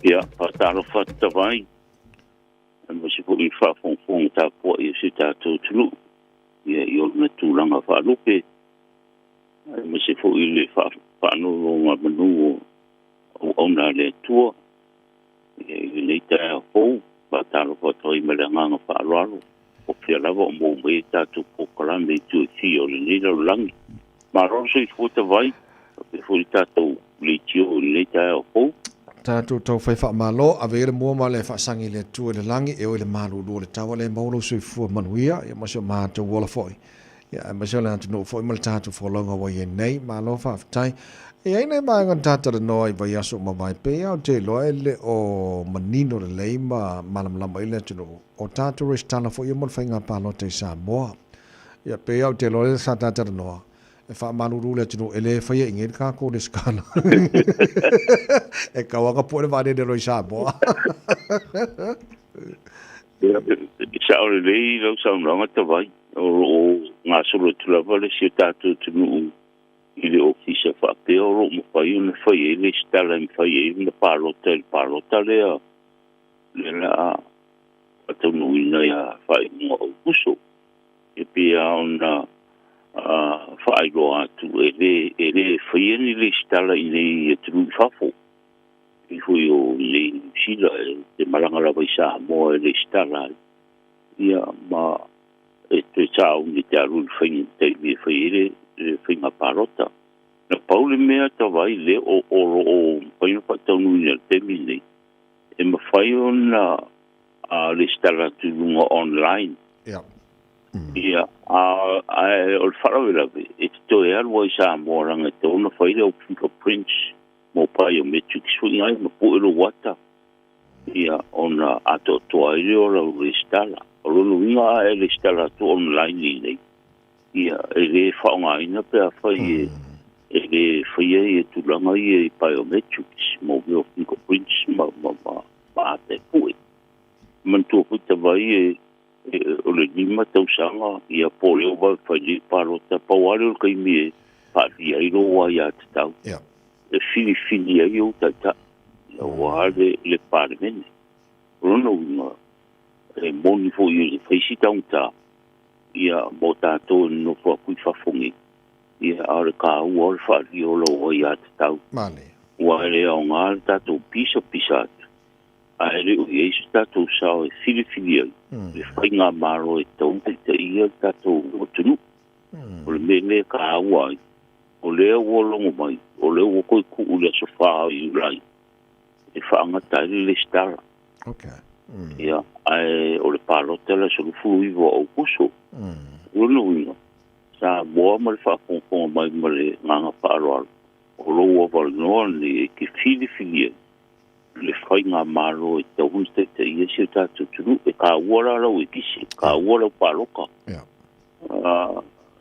Ia, faatalofa atu Tavai, aemaise foi i le faafogafoga tapuai a si o tatou atunuu, ia i ona tulaga faalupe, aemaise foi le faanonogamanu o auauna a le Atua, ia i lenei taeao fou. Faatalofa atu ai ma le agaga faaaloalo, o fea lava o maua mai ai tatou polokalame i itu e fia o lenei lalolagi. Malo le soifua Tavai, faapea foi le tatou leitio i lenei taeao fou. Tatou taufai faamalo, ave ia le mua ma le faasagi i le Atua i le lagi, e o i le malulu o le taua lea e maua lou soifua manuia, ia ma si o matou ola foi, ia aemaise o le atunuu foi ma le tatou folauga ua i ai nei. Malo faafetai. E i ai nai vaega na ta talanoa i vaiaso ua mavae, pei lava ou te iloa e le o manino lelei ma malamalama i le atunuu, o tatou resitala foi ia mo le faiga palota i Samoa. Ia pei lava ou te iloa lea sa ta talanoa, e faamalulu le atunuu e le faia i nei le tatou resitala. E tau lava na pue le vaalele loa i Samoa. E sao lelei lau saunoaga Tavai, o lo o gasolo atu lava le si o tatou atunuu i le ofisa faapea o lo o mafai ona fai ai le resitala e mafai ai ona palota i le palota lea lea la a faataunuuina ia faaiuga o Aokuso. E pei lava ona faailoa atu e le faia ni resitala i nei i atunuu i fafo. Pei foi o nei i Niu Sila e te malaga lava i Samoa e resitala ai. Ia ma e toe sauni e te alu i le faiga taimi e fai ai le faiga palota. Na pau le mea Tavai lea o lo o mafai ona faataunuuina i le taimi lenei, e mafai ona resitala atu i luga online. Ia, ae o le faalavelave, e te toe alu ai i Samoa leaga e tatau ona fai lau fingerprints mo biometrics foi nai ma pue lou ata, ia, ona atoatoa ai lea o lau resitala. O lona uiga a e resitala atu online i nei, ia, e le faaaogaina pe afai e le faia ia tulaga ia i biometrics mo mea o fingerprints ma ata e pue. Manatua foi Tavai e o le 5 tausaga ia po o le ova e fai nei palota, pau lava lea o le taimi e faalia ai lou aiatatau. E filifili ai ou taitai, aua le Palemene. O lona uiga, e moni foi e fai si taugata, ia mo tatou e nonofo atu i fafo nei, ia a o le taua o le faalia o lou aiatatau. Ua e le aoga le tatou pisapisa atu, ae le o i ai se tatou sao e filifili ai le faigamalo e tatau ona taitaia le tatou atunuu. O le mea lea e taua ai, o lea ua logo mai, o lea ua toe tuu i le aso 4 o Iulai e faagata ai le resitala. Ia, ae o le palota le aso 29 o Aokuso. O lona uiga, Samoa ma le faafogafoga mai ma le agaga faaaloalo, o lou avanoa lenei e te filifili ai le faigamalo e tatau ona taitaia si o tatou atunuu. E taua la lau ekisi, taua lau palota.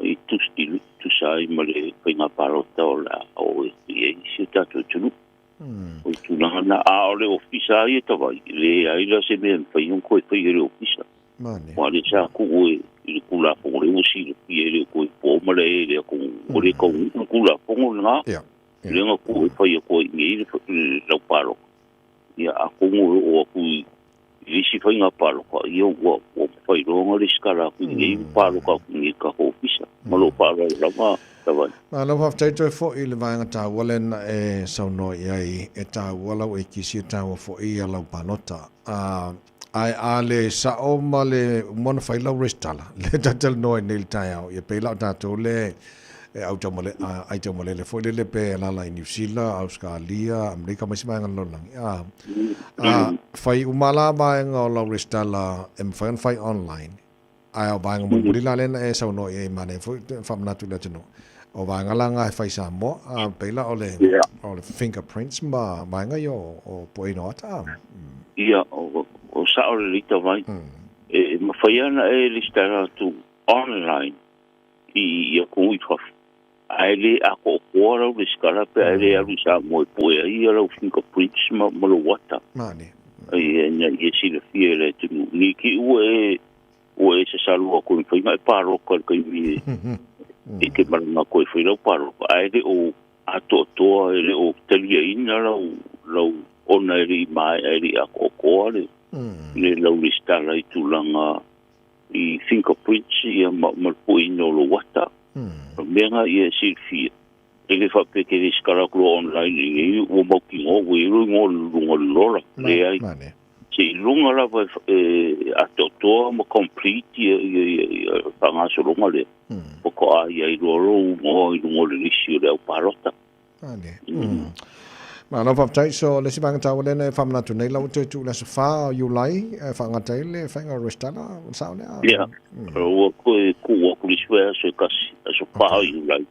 I tusa ai ma le faiga palota o le a oo i ai si o tatou atunuu. O le tulaga lena. A o le ofisa lava ia Tavai, e leai la se mea e mafai ona toe faia e le ofisa. Aua o lea sa tuu i le Tulafono lea ua silafia e le o toe po ma le e le atunuu, ua le taunuu le Tulafono lena. Lea na tuu e fai atu ai i inei lau palota. Ia atonu e oo atu i le isi faiga palota, ia ua mafai loa ona resitala atu i inei ma palota atu i inei i le tatou ofisa. Ma lou faaaloalo lava Tavai. Malo faafetai toe foi i le vaega taua lea na e saunoa i ai, e taua lau ekisi, e taua foi ia lau palota. Ae a le sao ma le uma ona fai lau resitala, lea ta talanoa ai nei i le taeao, ia pei la o tatou le e aitaumalele foi lele pe alaala i Niu Sila, Ausekalia, Amerika ma isi vaega o le lalolagi. A fai uma la vaega o lau resitala e mafai ona fai online, ae o vaega mulimuli la lea na e saunoa i ai, manaia foi le faamanatu i le atunuu, o vaega la na e fai i Samoa, a pei la o le o le fingerprints ma vaega ia o pueina o ata. Ia, o sao lelei Tavai. E mafai lava ona e resitala atu online i atunuu i fafo, ae le atoatoa lau resitala pe a e le alu i Samoa e pue ai ia lau fingerprints ma lou ata. Ia, ina ia silafia e le atunuu. Nei te i ua e sasalo atu e mafai ona e palota i le taimi e te malaga atu ai e fai lau palota, ae le o atoatoa, e le o taliaina lau Ona e le'i mae'a e le'i atoatoa le le lau resitala i tulaga i fingerprints ia ma le pueina o lou ata. O le mea lena ia e silafia, e le faapea e te resitala atu loa online i inei ua mautinoa ua i ai lou igoa i luga o le lola. Leai. Seiloga lava e atoatoa ma complete ia ia faagasologa lea, faatoa i ai loa lou igoa i luga o le lisi o le au palota. Malo faafetai. So, le isi vaega taua lea na e faamanatu nei, la ua toe tuu i le aso 4 o Iulai e faagata ai le faiga o le resitala, o le sao lea? Ia, ua toe tuu atu le isi vaiaso e tasi, aso 4 o Iulai.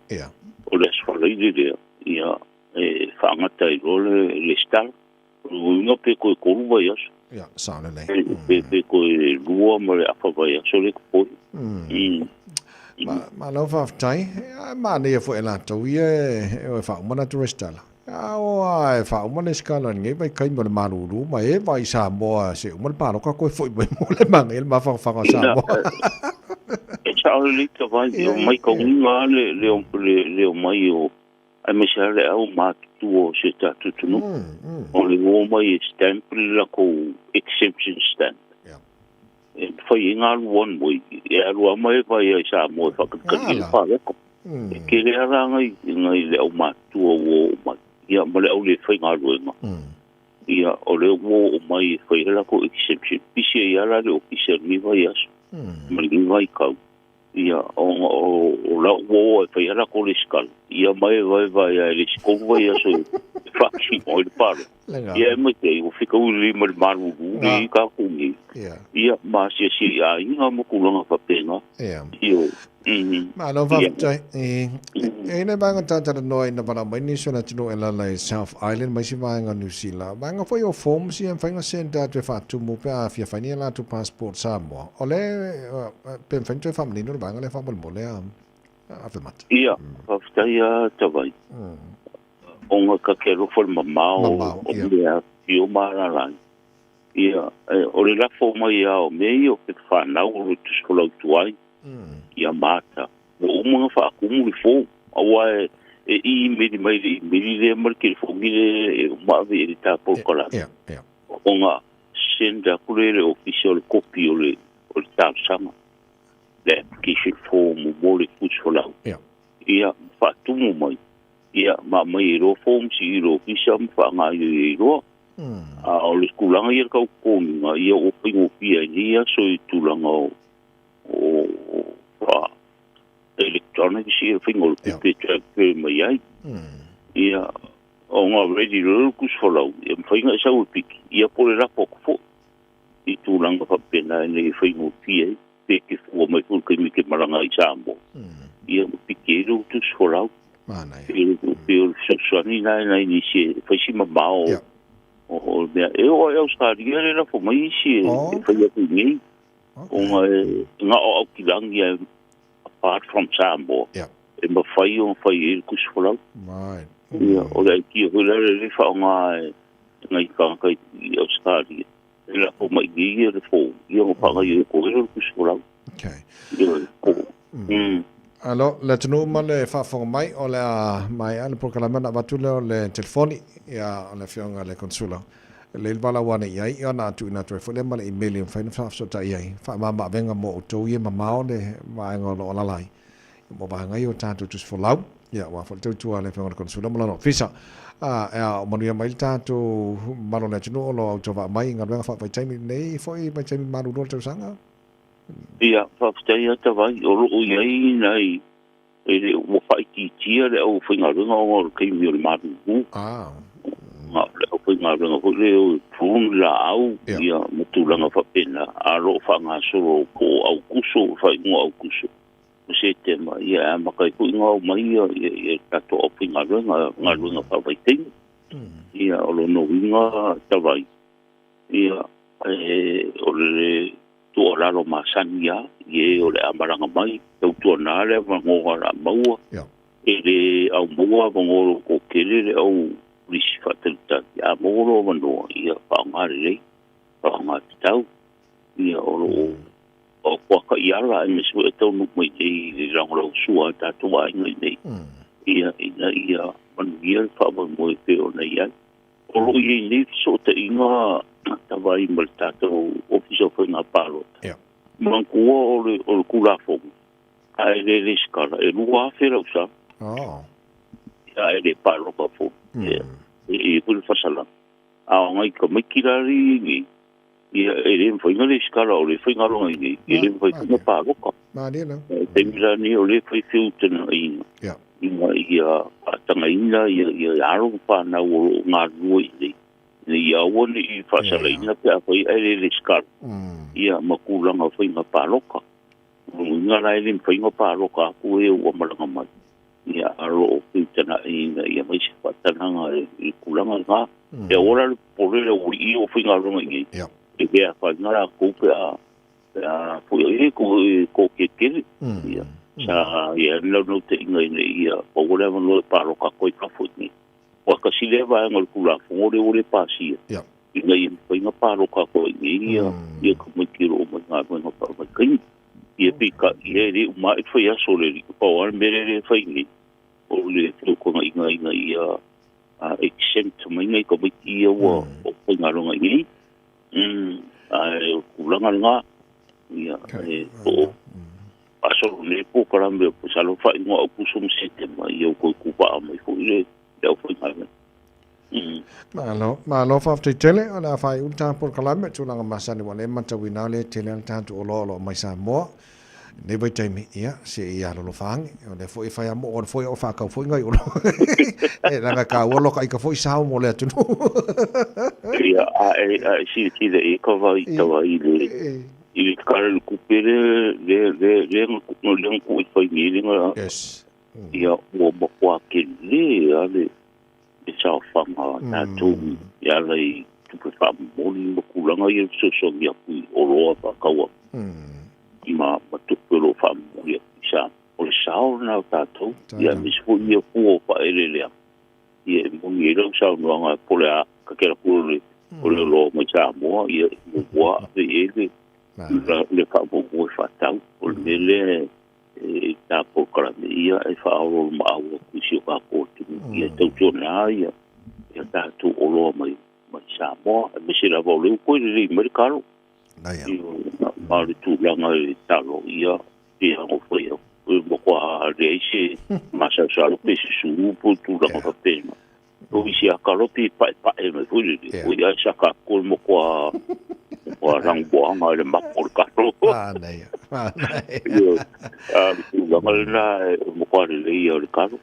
O le aso Faraile lea, ia, e faagata ai loa le resitala. O le uiga pe toe 3 vaiaso. Ia, sao lelei. Pe toe 2 ma le afa vaiaso lea totoe. Malo faafetai. Ae manaia foi e latou ia e o e faauma latou resitala. A o a e faauma le resitala i lenei vaitaimi o le malulu ma e vaai i Samoa se i uma le palota toe foi mai mo le manaia le mafanafana o Samoa. E sao lelei Tavai, o maitauina lava le omai o aemaise lava le au matutua o si o tatou atunuu, o le o mai e stamp le latou exemption stamp. E mafai ai ona alu one way, e alu lava ma e vaai i Samoa e faatalitali i le palota. E tele lava la nai le au matutua ua oo mai, ia ma le au le faigaluega, ia o lea ua oo mai e fai ai le latou exemption. Pisi ai lava la le ofisa i lenei vaiaso ma lenei vaitau. Ia, ona o la ua o e fai a latou resitala, ia ma e vaevae lava i le isi 3 vaiaso e faatino ai le palota. Ia e aemaise ai ua fetaui lelei ma le malulu lea i tatou nei. Ia, ma asiasi ai i aiga ma tulaga faapena. Ioe. Malo faafetai. E i ai nai vaega talatalanoa ina valaau mai nisi o le atunuu e alaala i South Island ma isi vaega o Niu Sila. Vaega foi o forms ia e mafai ona send atu e faatumu pe a fia fai ni a latou passport Samoa. O le pe mafai ona toe faamanino le vaega lea faamolemole a Afemata. Ia, faafetai lava Tavai. Ona ta te alofa i le mamao o mea afifio ma alaala ai. Ia, o le lafo mai lava o mea ia o pepa fanau o le tusi folau tuai, ia ma ata. Ua uma ona faatumu le form, aua e imeli mai le imeli lea ma le telefoni lea e uma ave i ai le ta polokalame. Ona send atu lea i le ofisa o le kopi o le talosaga, le application form mo le tusi folau. Ia, faatumu mai, ia, ma aumai ai loa forms i le ofisa ma faagaoioi ai loa. A o le tulaga ia tau totogiga, ia ua faigofie ai nei aso i tulaga o electronics ia faiga o le tupe e transfer mai ai. Ia, ona ready loa le tusi folau, ia mafai ona e sau e piki, ia po o le lafo atu foi i tulaga faapena ina ia faigofie ai, pe te fua mai foi i le taimi e te malaga ai i Samoa, ia ma piki ai lou tusi folau. Pei o le fesoasoani lena i nai nisi e fai si mamao o le mea. E oo lava i Ausetalia le lafo mai isi e fai atu i inei, ona e na o Aukilani ae apart from Samoa, e mafai ona fai ai le tusi folau. Ia, o le aikia foi la lea e faaaoga e nai tagata i Ausetalia, e lafo mai i inei le form, ia ona faagaoioi atu ai lea o le tusi folau. Ia, Alo, le atunuu ma le faafofoga mai, o le a maea le polokalame ona avatu lea o le telefoni, ia, o le Afioga i le Konsula. E lelei le valaau ane i ai, ia ona tuuina atu ai foi lea ma le imeli e mafai ona faafesootai ai, faamama-avega mo outou ia e mamao le vaega o lo o alaala ai, mo vaega ia o tatou tusi folau, ia, aua foi le tautua a le Afioga i le Konsula ma lona ofisa. A, e a, o manuia mai le tatou malo o le atunuu o lo o autovaa mai i galuega faavaitaimi i lenei foi vaitaimi malulu o le tausaga. Ia, faafetai lava Tavai, o lo o i ai nai, e le ua faaitiitia le aufaigaluega ona o le taimi o le malulu. Ma o le aufaigaluega foi lea o e prune laau, ia, ma tulaga faapena, a o lo o faagasolo po o Aokuso, faaiuga o Aokuso ma Setema, ia e amata ai foi ona omai ia tatou aufaigaluega, galuega faavaitaimi. Ia, o lona uiga Tavai, ia, o le tuualalo masani lava i e o le a malaga mai, tautuana le avanoa o le a maua, e le au maua avanoa o lo toatele le au lisi faatalitali, a maua lou avanoa, ia faaaoga lelei, faaaoga tatau, ia o lo o o taiala aemaise foi e taunuu mai nei i le lagolagosua a tatou aiga i nei, ia ina ia manuia le faamoemoe e pei ona i ai. O loo i ai nei fesootaiga tavai ma le tatou Ofisa o Faiga Palota. Manatua o le Tulafono, a e le resitala e 2,000 lau sa. A e le palota foi. E foi le fasalaga. A o ngai tamaiti la le i nei, ia e le mafai ona resitala o le faigaluega i nei, e le mafai foi ona palota. Malie la. E taimi la nei o le fai feutagaiga ina ia faatagaina ia alo ma fanau o loo galulue i nei, ina ia aua nei faasalaina pe afai ae le resitala ia ma tulaga o faiga palota. O luga la e le mafai ona palota atu e ua malaga mai. Ia a loo feutagaiina ia mai se faatagaga i tulaga lena. E aua la le popole le aualii o faigaluega i nei. E le afaina latou pe a foi e ko ko kekele. Ia sa ia naunautaiga ina ia maua le avanoa e palota atu ai fafo i nei. Ua tasi lea vaega o le Tulafono lea ua le pasia. Ina ia mafai ona palota atu ai nei ia tamaiti o loo mai galuega faavaitaimi. Ia peitai ia e le uma ae le faiaso le alii. Pau lava le mea lea e fai nei o le feutagaiga ina ia exempt mai nai tamaiti ia ua o faigaluega i nei. Ae o tulaga lena ia e o faasolo nei polokalame o masalo faaiuga o Aokuso ma Setema ia ua toe tuvaa mai foi le aufaigaluega. Malo, malo faafetai tele o le a faaiu le tatou polokalame tulaga masani ua le matauina le tele a le tatou oloa o loo mai Samoa. Nei vaitaimi ia se i alolofaage o lea foi e fai amo o le foi o faakau foi ngai olo. E laga ka ua loka i ka foi sao mo le atunuu. Ia a e silasila i ka vai tavai i le Tala o le Tupe le na tuu i fai nei le na ia ua matua tele a le saofaga a tatou e ala i tupe faamomoli ma tulaga ia fesoasoani atu i oloa faatau atu ma tupe o loo faamomoli atu i sa o le sao lena o tatou ia aemaise foi ia fua o faaeleeleaga ia e moni ai lau saunoaga po o le a kakela kula o le oloa mai Samoa ia muamua ave i ai le faamuamua e faatau o le mea lea e ta polokalame ia e faaoloolomaau atu i si o tatou atunuu ia tautuana ia tatou oloa mai Samoa aemaise lava o lea ua toe lelei mai le talo. Ma le tulaga i le talo ia ia gofai e matua leai se masalosalo pe susu po tulaga faapena. O isi a kalo pe paepae mai foi lele. O ia sa ka ko matua ua lagoaga le mapo o le kalo. Manaia. Manaia. Ia, a le tulaga lena e matua lelei ia o le kalo.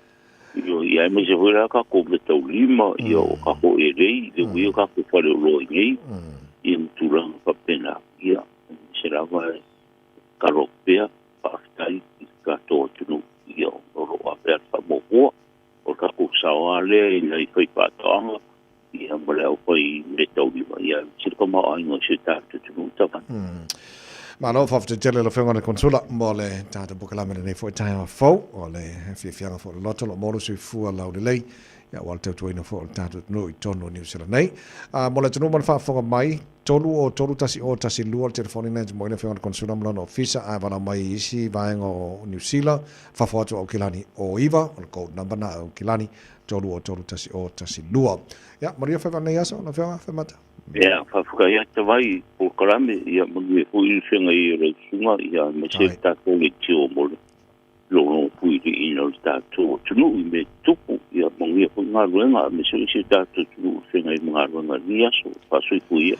Ia aemaise foi la tatou meataulima ia o tatou elei le ui o tatou faleoloa i nei ia ma tulaga faapena. Ia, aemaise lava e kalo pea faafetai i le tatou atunuu ia o loo avea le faamuamua o le tatou sao lea ina i fai faatoaga ia ma le aufai meataulima ia aemaise le tamaoaiga o si o tatou atunuu tavana. Malo faafetai tele lau Afioga i le Konsula mo le tatou polokalame lenei foi taeao fou o le fiafiaga foi o le loto lo mo le soifua laulelei ia ua le tautuaina foi o le tatou atunuu i totonu o Niu Sila nei. Mo le atunuu ma le faafofoga mai, 303 1012 le telefoni lena e mo le Afioga i le Konsula ma lona ofisa ae valaau mai i isi vaega o Niu Sila, fafo atu o Aukilani o 9, o le code number na Aukilani 303 1012. Ia, manuia faiva nei aso, lau Afioga Faimata. Ia, faafetai atu vai polokalame ia manuia foi le feagai o lau susuga ia aemaise le tatou leitio mo le lologo puiliina o le tatou atunuu i mea tutupu ia manuia foi galuega aemaise foi si o tatou atunuu i feagai ma galuega i lenei aso. Faasoifua ia.